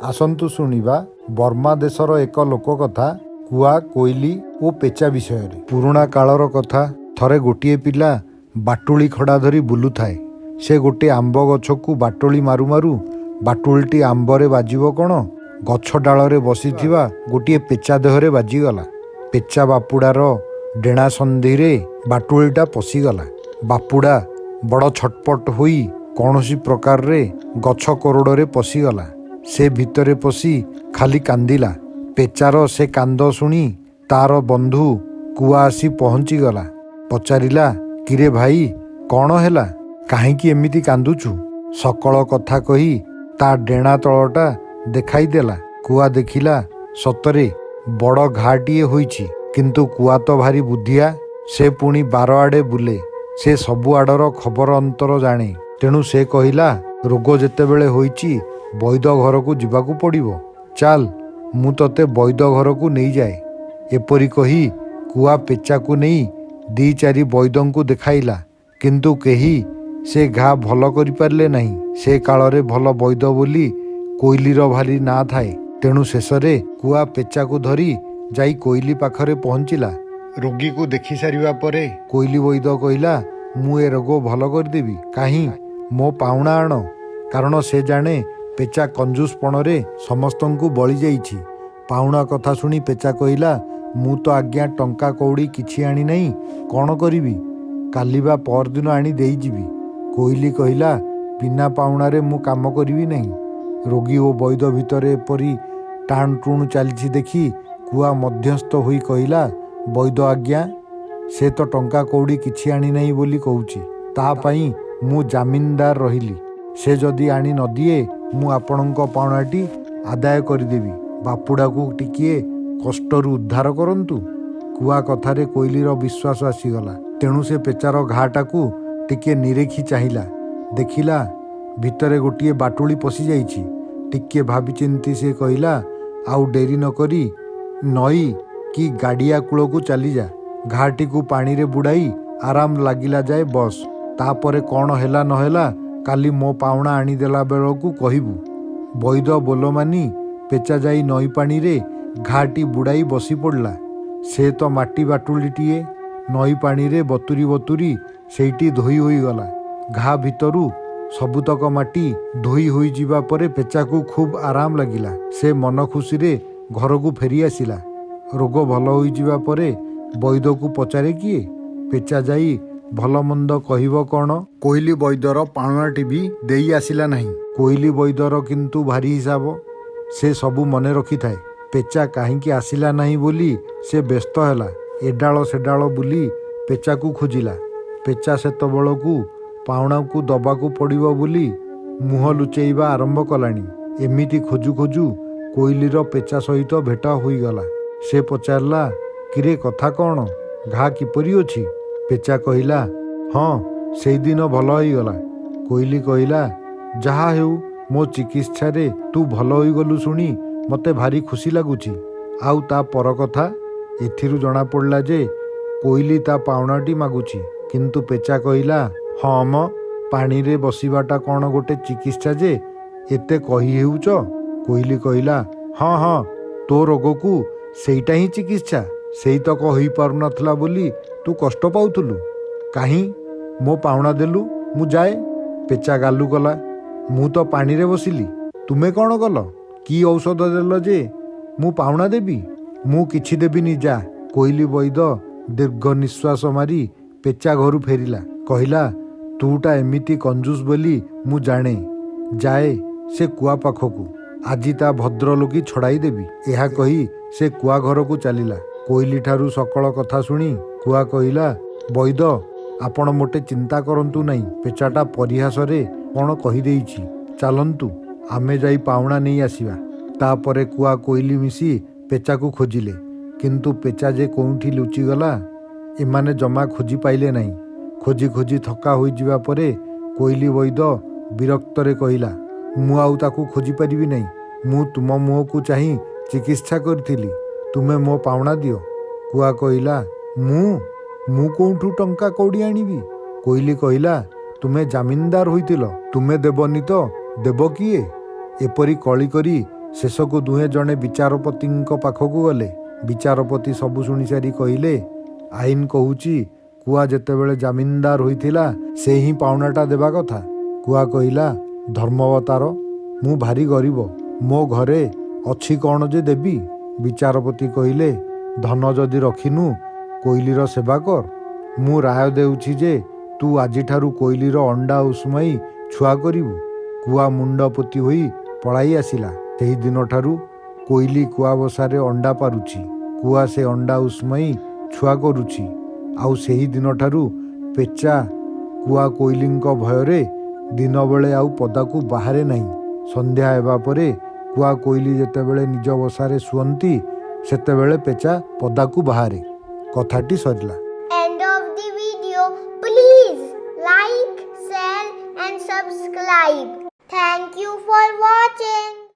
ଆସନ୍ତୁ ଶୁଣିବା ବର୍ମା ଦେଶର ଏକ ଲୋକକଥା କୁଆ, କୋଇଲି ଓ ପେଚା ବିଷୟରେ। ପୁରୁଣା କାଳର କଥା। ଥରେ ଗୋଟିଏ ପିଲା ବାଟୁଳି ଖଡ଼ା ଧରି ବୁଲୁଥାଏ। ସେ ଗୋଟିଏ ଆମ୍ବ ଗଛକୁ ବାଟୁଳି ମାରୁ ମାରୁ ବାଟୁଳିଟି ଆମ୍ବରେ ବାଜିବ କ'ଣ, ଗଛ ଡାଳରେ ବସିଥିବା ଗୋଟିଏ ପେଚା ଦେହରେ ବାଜିଗଲା। ପେଚା ବାପୁଡ଼ାର ଡେଣା ସନ୍ଧିରେ ବାଟୁଳିଟା ପଶିଗଲା। ବାପୁଡ଼ା ବଡ଼ ଛଟପଟ ହୋଇ କୌଣସି ପ୍ରକାରରେ ଗଛ କୋରଡ଼ରେ ପଶିଗଲା। ସେ ଭିତରେ ପଶି ଖାଲି କାନ୍ଦିଲା। ପେଚାର ସେ କାନ୍ଦ ଶୁଣି ତାର ବନ୍ଧୁ କୁଆ ଆସି ପହଞ୍ଚିଗଲା। ପଚାରିଲା, କିରେ ଭାଇ, କ'ଣ ହେଲା? କାହିଁକି ଏମିତି କାନ୍ଦୁଛୁ? ସକଳ କଥା କହି ତା ଡେଣା ତଳଟା ଦେଖାଇଦେଲା। କୁଆ ଦେଖିଲା, ସତରେ ବଡ଼ ଘାଟିଏ ହୋଇଛି। କିନ୍ତୁ କୁଆ ତ ଭାରି ବୁଦ୍ଧିଆ। ସେ ପୁଣି ବାରଆଡ଼େ ବୁଲେ। ସେ ସବୁ ଆଡ଼ର ଖବର ଅନ୍ତର ଜାଣେ। ତେଣୁ ସେ କହିଲା, ରୋଗ ଯେତେବେଳେ ହୋଇଛି, ବୈଦ ଘରକୁ ଯିବାକୁ ପଡ଼ିବ। ଚାଲ, ମୁଁ ତତେ ବୈଦ ଘରକୁ ନେଇଯାଏ। ଏପରି କହି କୁଆ ପେଚାକୁ ନେଇ ଦି ଚାରି ବୈଦଙ୍କୁ ଦେଖାଇଲା। କିନ୍ତୁ କେହି ସେ ଘା ଭଲ କରିପାରିଲେ ନାହିଁ। ସେ କାଳରେ ଭଲ ବୈଦ ବୋଲି କୋଇଲିର ଭାରି ନାଁ ଥାଏ। ତେଣୁ ଶେଷରେ କୁଆ ପେଚାକୁ ଧରି ଯାଇ କୋଇଲି ପାଖରେ ପହଞ୍ଚିଲା। ରୋଗୀକୁ ଦେଖି ସାରିବା ପରେ କୋଇଲି ବୈଦ କହିଲା, ମୁଁ ଏ ରୋଗ ଭଲ କରିଦେବି। କାହିଁ, ମୋ ପାଉଣା ଆଣ। କାରଣ ସେ ଜାଣେ ପେଚା କଞ୍ଜୁସପଣରେ ସମସ୍ତଙ୍କୁ ବଳି ଯାଇଛି। ପାଉଣା କଥା ଶୁଣି ପେଚା କହିଲା, ମୁଁ ତ ଆଜ୍ଞା ଟଙ୍କା କଉଡ଼ି କିଛି ଆଣିନାହିଁ, କ'ଣ କରିବି? କାଲି ବା ପରଦିନ ଆଣି ଦେଇଯିବି। କୋଇଲି କହିଲା, ବିନା ପାଉଣାରେ ମୁଁ କାମ କରିବି ନାହିଁ। ରୋଗୀ ଓ ବୈଦ ଭିତରେ ଏପରି ଟାଣ ଟୁଣ ଚାଲିଛି ଦେଖି କୁଆ ମଧ୍ୟସ୍ଥ ହୋଇ କହିଲା, ବୈଦ ଆଜ୍ଞା, ସେ ତ ଟଙ୍କା କଉଡ଼ି କିଛି ଆଣିନାହିଁ ବୋଲି କହୁଛି। ତା ପାଇଁ ମୁଁ ଜାମିନଦାର ରହିଲି। ସେ ଯଦି ଆଣି ନଦିଏ, ମୁଁ ଆପଣଙ୍କ ପାଉଣାଟି ଆଦାୟ କରିଦେବି। ବାପୁଡ଼ାକୁ ଟିକିଏ କଷ୍ଟରୁ ଉଦ୍ଧାର କରନ୍ତୁ। କୁଆ କଥାରେ କୋଇଲିର ବିଶ୍ୱାସ ଆସିଗଲା। ତେଣୁ ସେ ପେଚାର ଘାଟାକୁ ଟିକିଏ ନିରେଖି ଚାହିଁଲା। ଦେଖିଲା, ଭିତରେ ଗୋଟିଏ ବାଟୁଳି ପଶିଯାଇଛି। ଟିକିଏ ଭାବିଚିନ୍ତି ସେ କହିଲା, ଆଉ ଡେରି ନକରି ନଈ କି ଗାଡ଼ିଆ କୂଳକୁ ଚାଲିଯା। ଘାଟିକୁ ପାଣିରେ ବୁଡ଼ାଇ ଆରାମ ଲାଗିଲା ଯାଏ ବସ। ତାପରେ କ'ଣ ହେଲା ନହେଲା, କାଲି ମୋ ପାଉଣା ଆଣିଦେଲା ବେଳକୁ କହିବୁ। ବୈଦ ବୋଲ ମାନି ପେଚା ଯାଇ ନଈ ପାଣିରେ ଘାଟି ବୁଡ଼ାଇ ବସି ପଡ଼ିଲା। ସେ ତ ମାଟି ବାଟୁଳିଟିଏ, ନଈ ପାଣିରେ ବତୁରି ବତୁରି ସେଇଟି ଧୋଇ ହୋଇଗଲା। ଘା ଭିତରୁ ସବୁତକ ମାଟି ଧୋଇ ହୋଇଯିବା ପରେ ପେଚାକୁ ଖୁବ୍ ଆରାମ ଲାଗିଲା। ସେ ମନ ଖୁସିରେ ଘରକୁ ଫେରି ଆସିଲା। ରୋଗ ଭଲ ହୋଇଯିବା ପରେ ବୈଦକୁ ପଚାରେ କିଏ? ପେଚା ଯାଇ ଭଲ ମନ୍ଦ କହିବ କ'ଣ? କୋଇଲି ବୈଦର ପାଉଣାଟି ବି ଦେଇ ଆସିଲା ନାହିଁ। କୋଇଲି ବୈଦର କିନ୍ତୁ ଭାରି ହିସାବ। ସେ ସବୁ ମନେ ରଖିଥାଏ। ପେଚା କାହିଁକି ଆସିଲା ନାହିଁ ବୋଲି ସେ ବ୍ୟସ୍ତ ହେଲା। ଏଡାଳ ସେଡାଳ ବୁଲି ପେଚାକୁ ଖୋଜିଲା। ପେଚା ସେତେବେଳକୁ ପାଉଣାକୁ ଦବାକୁ ପଡ଼ିବ ବୋଲି ମୁହଁ ଲୁଚେଇବା ଆରମ୍ଭ କଲାଣି। ଏମିତି ଖୋଜୁ ଖୋଜୁ କୋଇଲିର ପେଚା ସହିତ ଭେଟ ହୋଇଗଲା। ସେ ପଚାରିଲା, କିରେ, କଥା କ'ଣ? ଘା କିପରି ଅଛି? ପେଚା କହିଲା, ହଁ, ସେଇଦିନ ଭଲ ହୋଇଗଲା। କୋଇଲି କହିଲା, ଯାହା ହେଉ, ମୋ ଚିକିତ୍ସାରେ ତୁ ଭଲ ହୋଇଗଲୁ ଶୁଣି ମୋତେ ଭାରି ଖୁସି ଲାଗୁଛି। ଆଉ ତା ପର କଥା? ଏଥିରୁ ଜଣାପଡ଼ିଲା ଯେ କୋଇଲି ତା ପାଉଣାଟି ମାଗୁଛି। କିନ୍ତୁ ପେଚା କହିଲା, ହଁ ମ, ପାଣିରେ ବସିବାଟା କ'ଣ ଗୋଟେ ଚିକିତ୍ସା ଯେ ଏତେ କହି ହେଉଛ? କୋଇଲି କହିଲା, ହଁ ହଁ, ତୋ ରୋଗକୁ ସେଇଟା ହିଁ ଚିକିତ୍ସା। ସେଇତକ ହୋଇପାରୁନଥିଲା ବୋଲି ତୁ କଷ୍ଟ ପାଉଥିଲୁ। କାହିଁ, ମୋ ପାଉଣା ଦେଲୁ, ମୁଁ ଯାଏ। ପେଚା ଗାଲୁ କଲା, ମୁଁ ତ ପାଣିରେ ବସିଲି, ତୁମେ କ'ଣ କଲ? କି ଔଷଧ ଦେଲ ଯେ ମୁଁ ପାଉଣା ଦେବି? ମୁଁ କିଛି ଦେବିନି, ଯା। କୋଇଲି ବୈଦ ଦୀର୍ଘ ନିଶ୍ୱାସ ମାରି ପେଚା ଘରୁ ଫେରିଲା। କହିଲା, ତୁଟା ଏମିତି କଞ୍ଜୁସ ବୋଲି ମୁଁ ଜାଣେ। ଯାଏ ସେ କୁଆ ପାଖକୁ, ଆଜି ତା ଭଦ୍ରଲୋକି ଛଡ଼ାଇ ଦେବି। ଏହା କହି ସେ କୁଆ ଘରକୁ ଚାଲିଲା। କୋଇଲିଠାରୁ ସକଳ କଥା ଶୁଣି କୁଆ କହିଲା, ବୈଦ, ଆପଣ ମୋଟେ ଚିନ୍ତା କରନ୍ତୁ ନାହିଁ। ପେଚାଟା ପରିହାସରେ କ'ଣ କହିଦେଇଛି। ଚାଲନ୍ତୁ, ଆମେ ଯାଇ ପାଉଣା ନେଇ ଆସିବା। ତାପରେ କୁଆ କୋଇଲି ମିଶି ପେଚାକୁ ଖୋଜିଲେ। କିନ୍ତୁ ପେଚା ଯେ କେଉଁଠି ଲୁଚିଗଲା, ଏମାନେ ଜମା ଖୋଜି ପାଇଲେ ନାହିଁ। ଖୋଜି ଖୋଜି ଥକା ହୋଇଯିବା ପରେ କୋଇଲି ବୈଦ ବିରକ୍ତରେ କହିଲା, ମୁଁ ଆଉ ତାକୁ ଖୋଜି ପାରିବି ନାହିଁ। ମୁଁ ତୁମ ମୁହଁକୁ ଚାହିଁ ଚିକିତ୍ସା କରିଥିଲି। ତୁମେ ମୋ ପାଉଣା ଦିଅ। କୁଆ କହିଲା, ମୁଁ କୋଉଠୁ ଟଙ୍କା କଉଡ଼ି ଆଣିବି? କୋଇଲି କହିଲା, ତୁମେ ଜାମିନଦାର ହୋଇଥିଲ। ତୁମେ ଦେବନି ତ ଦେବ କିଏ? ଏପରି କଳି କରି ଶେଷକୁ ଦୁହେଁ ଜଣେ ବିଚାରପତିଙ୍କ ପାଖକୁ ଗଲେ। ବିଚାରପତି ସବୁ ଶୁଣିସାରି କହିଲେ, ଆଇନ କହୁଛି କୁଆ ଯେତେବେଳେ ଜାମିନଦାର ହୋଇଥିଲା, ସେ ହିଁ ପାଉଣାଟା ଦେବା କଥା। କୁଆ କହିଲା, ଧର୍ମାବତାର, ମୁଁ ଭାରି ଗରିବ। ମୋ ଘରେ ଅଛି କ'ଣ ଯେ ଦେବି? ବିଚାରପତି କହିଲେ, ଧନ ଯଦି ରଖିନୁ, କୋଇଲିର ସେବା କର। ମୁଁ ରାୟ ଦେଉଛି ଯେ ତୁ ଆଜିଠାରୁ କୋଇଲିର ଅଣ୍ଡା ଉଷୁମାଇ ଛୁଆ କରିବୁ। କୁଆ ମୁଣ୍ଡ ପୋତି ହୋଇ ପଳାଇ ଆସିଲା। ସେହି ଦିନଠାରୁ କୋଇଲି କୁଆ ବସାରେ ଅଣ୍ଡା ପାରୁଛି। କୁଆ ସେ ଅଣ୍ଡା ଉଷୁମାଇ ଛୁଆ କରୁଛି। ଆଉ ସେହି ଦିନଠାରୁ ପେଚା କୁଆ କୋଇଲିଙ୍କ ଭୟରେ ଦିନବେଳେ ଆଉ ପଦାକୁ ବାହାରେ ନାହିଁ। ସନ୍ଧ୍ୟା ହେବା ପରେ କୁଆ କୋଇଲି ଯେତେବେଳେ ନିଜ ବସାରେ ଶୁଅନ୍ତି, ସେତେବେଳେ ପେଚା ପଦାକୁ ବାହାରେ। କଥାଟି ସରିଲା। End of the video. Please like, share and subscribe. Thank you for watching.